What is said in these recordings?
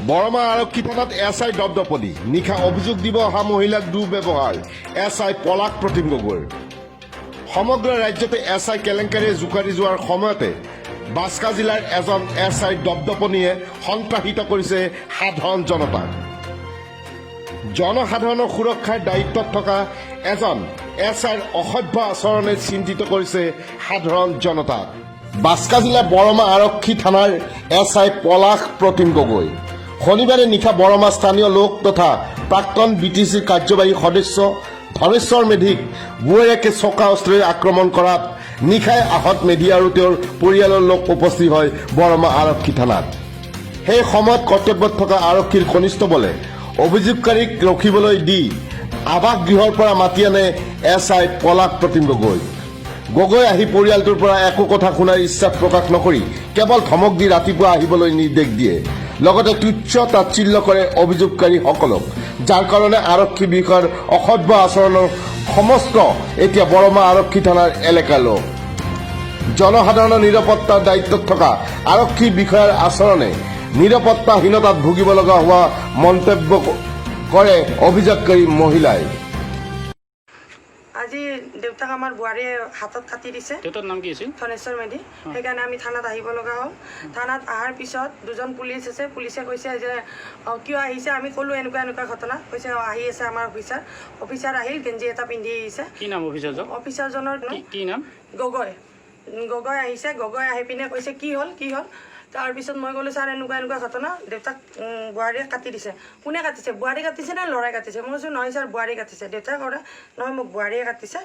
বৰমা আৰক্ষী থানাত এছ I দপদপনি। নিশা অভিযোগ দিব অহা মহিলাক দুৰ্ব্যৱহাৰ এছ I পলাশ প্ৰতিম গগৈৰ। সমগ্ৰ ৰাজ্যতে এছ I কেলেংকাৰীয়ে জোকাৰি যোৱাৰ সময়তে বাস্কা জিলাৰ এজন এছ আইৰ দপদপনিয়ে সন্ত্ৰাসিত কৰিছে সাধাৰণ জনতাক। জনসাধাৰণৰ সুৰক্ষাৰ দায়িত্বত থকা এজন এছ আইৰ অসভ্য আচৰণে চিন্তিত কৰিছে সাধাৰণ জনতাক। বাস্কা জিলাৰ বৰমা আৰক্ষী থানাৰ এছ I পলাশ প্ৰতিম গগৈ শনিবাৰে নিশা বৰমা স্থানীয় লোক তথা প্ৰাক্তন বি টি চিৰ কাৰ্যবাহী সদস্য ধনেশ্বৰ মেধিক বোৱেৰেকে চোকা অস্ত্ৰেৰে আক্ৰমণ কৰাত নিশাই আহত মেধি আৰু তেওঁৰ পৰিয়ালৰ লোক উপস্থিত হয় বৰমা আৰক্ষী থানাত। সেই সময়ত কৰ্তব্যত থকা আৰক্ষীৰ কনিষ্টবলে অভিযোগকাৰীক ৰখিবলৈ দি আৱাস গৃহৰ পৰা মাতি আনে এছ I পলাশ প্ৰতিম গগৈ। গগৈ আহি পৰিয়ালটোৰ পৰা একো কথা শুনাৰ ইচ্ছা প্ৰকাশ নকৰি কেৱল ধমক দি ৰাতিপুৱা আহিবলৈ নিৰ্দেশ দিয়ে। লগতে তুচ্ছ তাচ্ছিল্য কৰে অভিযোগকাৰীসকলক, যাৰ কাৰণে আৰক্ষী বিষয়াৰ অসভ্য আচৰণৰ সমস্ত এতিয়া বৰমা আৰক্ষী থানাৰ এলেকাৰ লোক। জনসাধাৰণৰ নিৰাপত্তাৰ দায়িত্বত থকা আৰক্ষী বিষয়াৰ আচৰণে নিৰাপত্তাহীনতাত ভুগিব লগা হোৱা মন্তব্য কৰে অভিযোগকাৰী মহিলাই। আজি দেউতাক আমাৰ বোৱাৰীয়ে হাতত কাটি দিছে। দেউতাৰ নাম কি আছিল? ধনেশ্বৰ মেধি। সেইকাৰণে আমি থানাত আহিব লগা হ'ল। থানাত অহাৰ পিছত দুজন পুলিচ আছে। পুলিচে কৈছে যে কিয় আহিছে? আমি ক'লোঁ এনেকুৱা এনেকুৱা ঘটনা। কৈছে, আহি আছে আমাৰ অফিচাৰ। অফিচাৰ আহিল, গেঞ্জি এটা পিন্ধি আহিছে। কি নাম অফিচাৰজন? অফিচাৰজনৰ কি কি নাম? গগৈ। গগৈ আহিছে। গগৈ আহি পিনে কৈছে, কি হ'ল, কি হ'ল? তাৰপিছত মই ক'লোঁ, ছাৰ, এনেকুৱা এনেকুৱা ঘটনা, দেউতাক বোৱাৰীয়ে কাটি দিছে। কোনে কাটিছে? বোৱাৰী কাটিছে নে ল'ৰাই কাটিছে? মই কৈছোঁ, নহয় ছাৰ, বোৱাৰী কাটিছে। দেউতাই ক'লে, নহয়, মোক বোৱাৰীয়ে কাটিছে।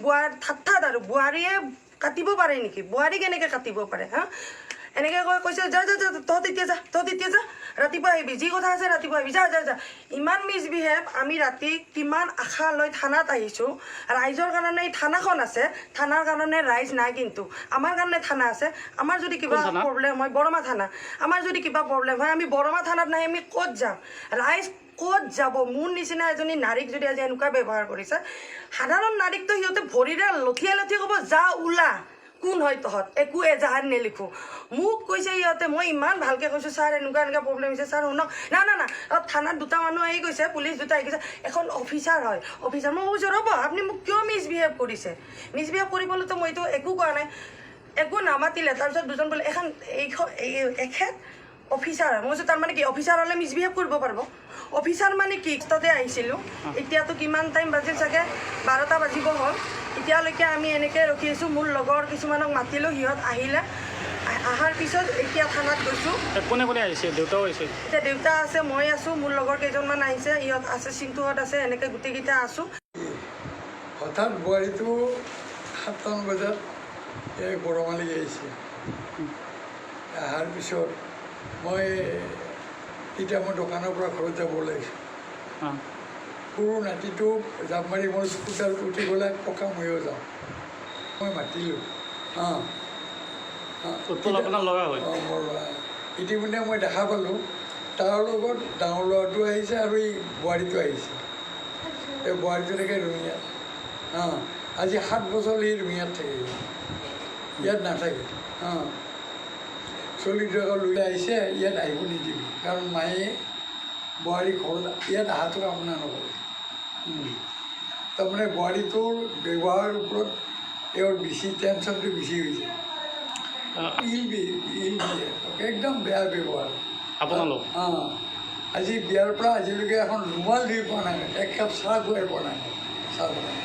বোৱাৰ ঠাট্টাত আৰু বোৱাৰীয়ে কাটিব পাৰে নেকি? বোৱাৰী কেনেকৈ কাটিব পাৰে? হা, এনেকৈ কৈ কৈছে, যা যা যা, তহঁত এতিয়া যা, তহঁত এতিয়া যা, ৰাতিপুৱা আহিবি, যি কথা আছে ৰাতিপুৱা আহিবি, যা যা যা। ইমান মিছবিহেভ। আমি ৰাতি কিমান আশা লৈ থানাত আহিছোঁ। ৰাইজৰ কাৰণে এই থানাখন আছে, থানাৰ কাৰণে ৰাইজ নাই। কিন্তু আমাৰ কাৰণে থানা আছে। আমাৰ যদি কিবা কোন থানা? প্ৰব্লেম হয়, বৰমা থানা। আমাৰ যদি কিবা প্ৰব্লেম হয়, আমি বৰমা থানাত নাই, আমি ক'ত যাম? ৰাইজ ক'ত যাব? মোৰ নিচিনা এজনী নাৰীক যদি আজি এনেকুৱা ব্যৱহাৰ কৰিছে, সাধাৰণ নাৰীকতো সিহঁতে ভৰিৰে লঠিয়াই লঠিয়াই ক'ব, যা ওলা, কোন হয় তহঁত, একো এজাহাৰ নেলিখোঁ। মোক কৈছে সিহঁতে, মই ইমান ভালকৈ কৈছোঁ, ছাৰ, এনেকুৱা এনেকুৱা প্ৰব্লেম হৈছে, ছাৰ শুনক না। না না, থানাত দুটা মানুহ আহি গৈছে, পুলিচ দুটা আহি গৈছে, এখন অফিচাৰ হয়, অফিচাৰ। মই কৈছোঁ, ৰ'ব, আপুনি মোক কিয় মিছবিহেভ কৰিছে? মিছবিহেভ কৰিবলৈতো মইতো একো কোৱা নাই। একো নামাতিলে। তাৰপিছত দুজন বোলে, এখন এইখন এখেত অফিচাৰ হয়। মই কৈছোঁ, তাৰমানে কি অফিচাৰ হ'লে মিছবিহেভ কৰিব পাৰিব? অফিচাৰ মানে কি? তাতে আহিছিলোঁ, এতিয়াতো কিমান টাইম বাজিল চাগে, 12টা বাজিব হ'ল। এতিয়ালৈকে আমি এনেকৈ ৰখি আছোঁ। মোৰ লগৰ কিছুমানক মাতিলোঁ, সিহঁত আহিলে। অহাৰ পিছত এতিয়া থানাত গৈছোঁ। কোনে কোনে আহিছে? দেউতাও আহিছে? এতিয়া দেউতা আছে, মই আছোঁ, মোৰ লগৰ কেইজনমান আহিছে, ইহঁত আছে, চিন্তুহঁত আছে, এনেকৈ গোটেইকেইটা আছোঁ। হঠাৎ বোৱাৰীটো 7টামান বজাত এই বৰমালৈ আহিছে। অহাৰ পিছত মই তেতিয়া মই দোকানৰ পৰা ঘৰত যাব ওলাইছোঁ। সৰু নাতিটো জাপ মাৰি মোৰ স্কুটাৰত উঠি গ'লে, ককা, ময়ো যাওঁ। মই মাতিলোঁ, অঁ। উৎপল আপোনাৰ ল'ৰা হয়? অঁ, মোৰ ল'ৰা। ইতিমধ্যে মই দেখা পালোঁ, তাৰ লগত ডাঙৰ ল'ৰাটো আহিছে আৰু এই বোৱাৰীটো আহিছে। এই বোৱাৰীটো থাকে ৰঙিয়াত। অঁ, আজি 7 বছৰ সি ৰঙিয়াত থাকে, ইয়াত নাথাকে। অঁ, চলিটোক লৈ আহিছে। ইয়াত আহিব নিদিবি, কাৰণ মায়ে বোৱাৰী ঘৰত ইয়াত অহাটো কামনা নকৰে। তাৰমানে বোৱাৰীটোৰ ব্যৱহাৰৰ ওপৰত তেওঁৰ বেছি টেনশ্যনটো বেছি হৈছে। ইল বিহেভ, একদম বেয়া ব্যৱহাৰ। আপোনালোক? অঁ, আজি বিয়াৰ পৰা আজিলৈকে এখন ৰুমাল ধুই পোৱা নাই, এক কাপ চাহ খুৱাই পোৱা নাই, চাহ বনাই।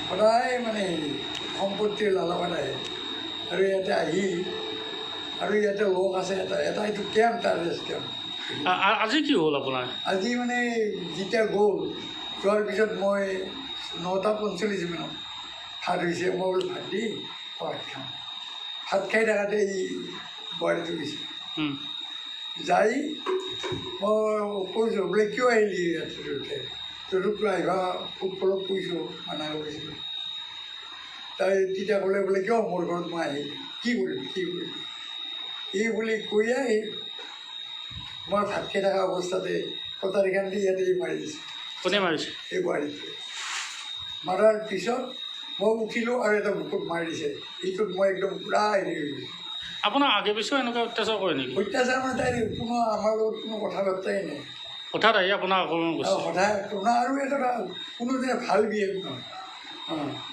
সদায় মানে হেৰি সম্পত্তিৰ লালসাত আহে আৰু ইয়াতে আহি আৰু ইয়াতে লগ আছে এটা এটা, এইটো কেম্প, তাৰ ৰেষ্ট কেম্প। আজি কি হ'ল আপোনাৰ? আজি মানে যেতিয়া গ'ল, যোৱাৰ পিছত মই 9টা 45 মানত ভাত হৈছে। মই বোলো ভাত দি ভাত খাওঁ। ভাত খাই থাকোঁতে এই বোৱাৰীটো গৈছে। যাই মই কৈছোঁ বোলে, কিয় আহিলি ইয়াত? তহঁতকতো আহিবা উৎপলক কৈছোঁ, মানা কৰিছিলোঁ। তাই তেতিয়া ক'লে বোলে, কিয় মোৰ ঘৰত মই আহিলি কি কৰিবি, কি কৰিবি? এই বুলি কৈয়ে আহি মই ভাত খাই থকা অৱস্থাতে কটাৰীখন দি ইয়াতে মাৰি দিছে। কোনে মাৰিছে? এই বোৱাৰীটোৱে। মাৰাৰ পিছত মই উঠিলোঁ আৰু এটা বুকুত মাৰি দিছে। এইটোত মই একদম পূৰা হেৰি হৈ গৈছোঁ। আপোনাৰ আগে পিছেও এনেকুৱা অত্যাচাৰ কৰে নেকি? অত্যাচাৰ মানে তাইৰ কোনো আমাৰ লগত কোনো কথা বাৰ্তাই নাই। হঠাৎ আহি আপোনাক আক্ৰমণ আৰু কৰিছে? হঠাৎ কোনো আৰু এটা কথা, কোনো দিনে ভাল বিহেভ নহয়। অঁ।